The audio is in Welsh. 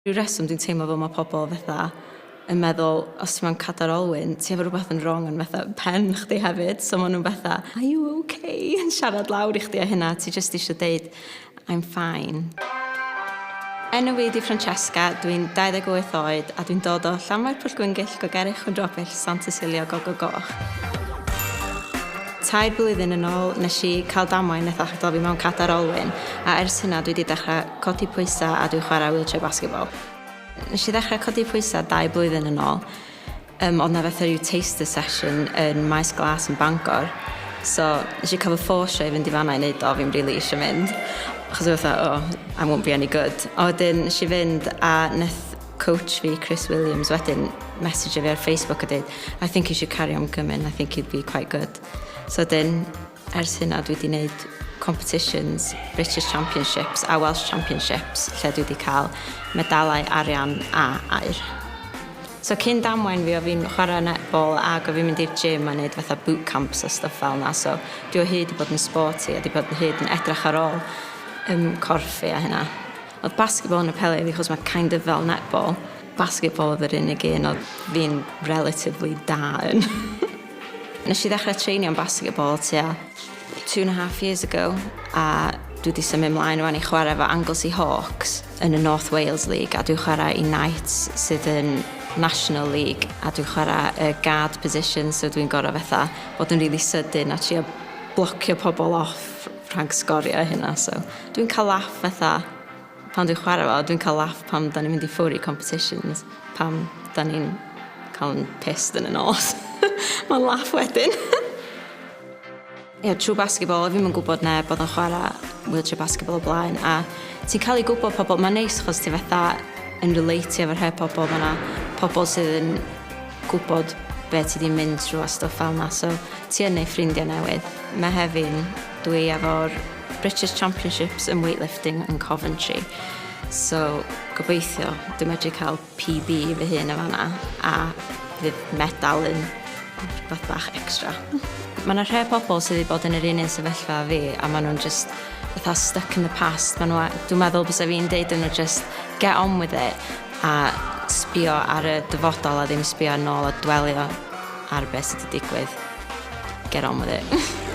Rhyw reswm dwi'n teimlo fel ma' pobl fatha yn meddwl os ti mewn cadar olwyn ti efo rwbath yn wrong yn fatha pen chdi hefyd, so ma' nhw'n fatha, "Are you okay?" yn siarad lawr i chdi a hynna, ti jyst isio deud, "I'm fine." Enw fi 'di Francesca, dwi'n 28 oed a dwi'n dod o Llanfair Pwllgwyngyll, Gogerich, Chwndrobill, Sant Cecilia, Gogo Goch. Tair blwyddyn yn ôl nes i cael damwain nath adael fi mewn cadar olwyn a ers hynna dwi 'di dechrau codi pwysau a dwi'n chwarae wheelchair basketball. Nes i ddechrau codi pwysau 2 blwyddyn yn ôl. Oedd 'na fatha rhyw taster session yn Maes Glas yn Bangor. So nes i cael fy fforsio i fynd i fan'na i neud o, fi'm rili eisiau mynd. Achos oedd fatha, "Oh, I won't be any good." A wedyn nes i fynd a nath coach fi, Chris Williams, wedyn message fi ar Facebook a dweud, "I think you should carry on coming, I think you'd be quite good." So wedyn, ers hynna dwi wedi gwneud competitions, British Championships a Welsh Championships, lle dwi wedi cael medalau arian a aur. So cyn damwain fi, o fi'n chwarae netball ac o fi'n mynd i'r gym a neud fatha boot camps a stuff fel 'na, so dwi o hyd 'di bod yn sporty a 'di bod yn hyd yn edrych ar ôl corff fi a hynna. Oedd basketball yn apelio i fi achos mae kind of fel netball. Basketball oedd yr unig un oedd fi'n relatively da yn. Nes i ddechrau treinio yn basketball tua 2.5 years ago a dwi wedi symud ymlaen rwan i chwarae efo Anglesey Hawks yn y North Wales League a dwi'n chwarae i Knights sydd yn National League a dwi'n chwarae y guard position, so dwi'n gorau fatha bod yn really sydyn a trio blocio pobl off rhag sgorio hynna, so dwi'n cael laugh fatha pan dwi'n chwarae fo, dwi'n cael laugh pan da ni'n mynd i ffwrdd i competitions, pam da ni'n cael yn pissed yn y nos. Mae'n laugh wedyn. Ie, yeah, trwy basketball, fi'm yn gwybod neb bod yn chwarae wheelchair basketball o blaen, a ti'n cael ei gwybod pobl, mae'n neis chos ti fatha yn relatio efo rhai pobl, mae yna pobl sydd yn gwybod be ti di mynd trwy a stwff fel yna, so ti yn neud ffrindiau newydd. Mehefin, dwi efo'r British Championships yn weightlifting yn Coventry. So, gobeithio, dwi'n medru cael PB fy hun yn fanna, a fydd medal yn rhywbeth bach extra. Mae yna rhai pobl sydd wedi bod yn yr un un sefyllfa a fi, a maen nhw'n just fatha stuck in the past. Maen nhw, dwi'n meddwl bysa fi'n deud nhw just get on with it a sbio ar y dyfodol a ddim sbio yn ôl a dwelio ar beth sydd wedi digwydd. Get on with it.